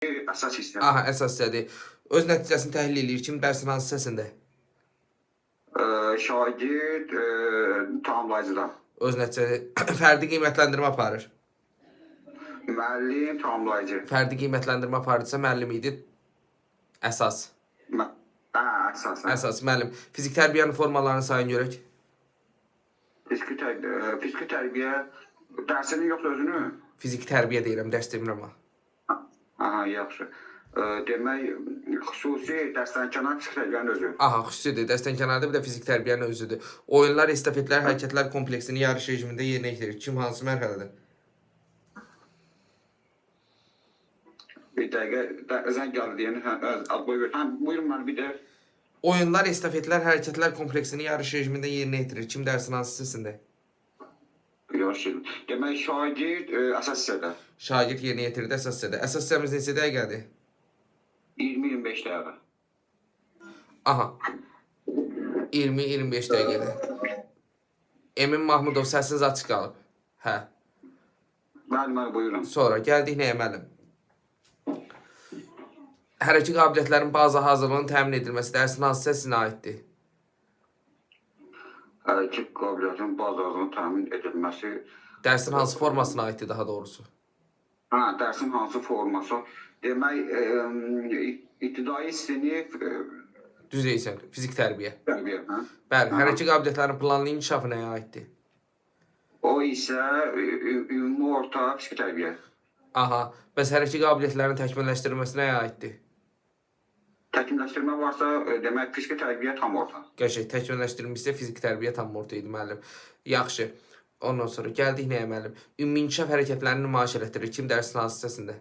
Əsas hissə. Aha, əsas hissədir. Öz nəticəsini təhlil eləyir. Kim dərsin hansı hissəsində? Şagird tamamlayıcıda. Öz nəticəni fərdi qiymətləndirmə aparır. Müəllim tamamlayıcı. Fərdi qiymətləndirmə aparırsa müəllim idi. Əsas. Hə, əsas. Hə. Əsas müəllim. Fizik tərbiyənin formalarını sayın görək. Fiziki tərbiyə dərsinin yoxsa özünü? Fiziki tərbiyə deyirəm, dərs demirəm ha. Aha, yaxşı. Demək, xüsusi dərsdən kənar fiziki tərbiyənin özü. Aha, xüsusidir. Dərsdən kənarda bir də fizik tərbiyənin özüdür. Oyunlar, estafetlər, hərəkətlər kompleksini yarış rejimində yerinə yetirir. Kim hansı mərhələdə? Bir dəqiqə zəng gəldi deyən, hə, buyur. Hə, buyurun mən bir də. Oyunlar, estafetlər, hərəkətlər kompleksini yarış rejimində yerinə yetirir. Kim dərsin hansı hissəsində? Yaxşı. Demək, şagird əsas hissədə. Şagird yerinə yetirdi əsas hissədə. Əsas hissəmiz neçə dəqiqədir? 20-25 dəqiqə. Aha. 20-25 dəqiqədir. Emin Mahmudov səsiniz açıq qalıb. Hə. Bəli, bəli, buyurun. Sonra gəldik nəyə müəllim? Hərəki qabiliyyətlərin baza hazırlığının təmin edilməsi dərsin hansı hissəsinə aiddir? Hərəkət qabiliyyətinin bazarlığının təmin edilməsi. Dərsin hansı formasına aiddir daha doğrusu? Hə, dərsin hansı forması? Demək, ibtidai sinif Düz deyirsən, fizik tərbiyə. tərbiyə, hə? Bəli, Aha. hərəki qabiliyyətlərin planlı inkişafı nəyə aiddir? O isə ümumi orta fiziki tərbiyə. Aha, bəs hərəki qabiliyyətlərin təkmilləşdirilməsi nəyə aiddir? Təkmilləşdirmə varsa, demək fiziki tərbiyə tam orta. Qəşəng, təkmilləşdirilmişsə fizik tərbiyə tam orta idi müəllim. Yaxşı. Ondan sonra gəldik nəyə müəllim? Ümumi inkişaf hərəkətlərini nümayiş elətdirir. Kim dərsin hansı hissəsində?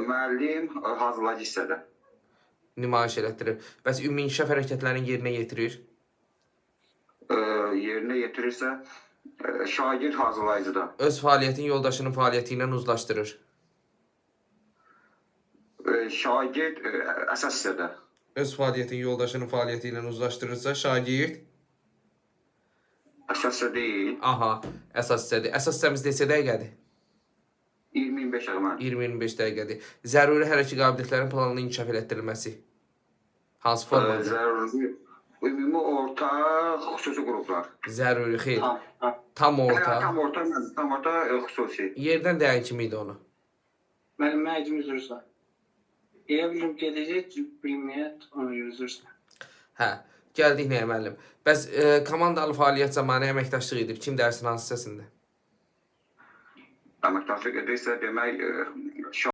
Müəllim hazırlayıcı hissədə. Nümayiş elətdirir. Bəs ümumi inkişaf hərəkətlərini yerinə yetirir? Yerinə yetirirsə, şagird hazırlayıcıda. Öz fəaliyyətini yoldaşının fəaliyyəti ilə uzlaşdırır. Şagird əsas hissədə. Öz fəaliyyətini yoldaşının fəaliyyəti ilə uzlaşdırırsa, şagird Əsas hissə deyil. aha, əsas hissədir. Əsas hissəmiz neçə dəqiqədir? 20-25 dəqiqə müəllim. 20-25 dəqiqədir. Zəruri hərəki qabiliyyətlərin planlı inkişaf elətdirilməsi. Hansı formadır? Zəruri ümumi orta xüsusi qruplar. Zəruri, xeyr. Tam, tam, Tam orta. Tam orta, tam orta xüsusi. Yerdən dəyən kimi idi onu? Müəllim, mən adım üzr istəyirəm. Elə bildim gedəcək bilməyə ona görə üzr istəyirəm. Hə, gəldik nəyə müəllim? Bəs komandalı fəaliyyət zamanı əməkdaşlıq edir. Kim dərsin hansı hissəsində? Əməkdaşlıq edirsə, demək,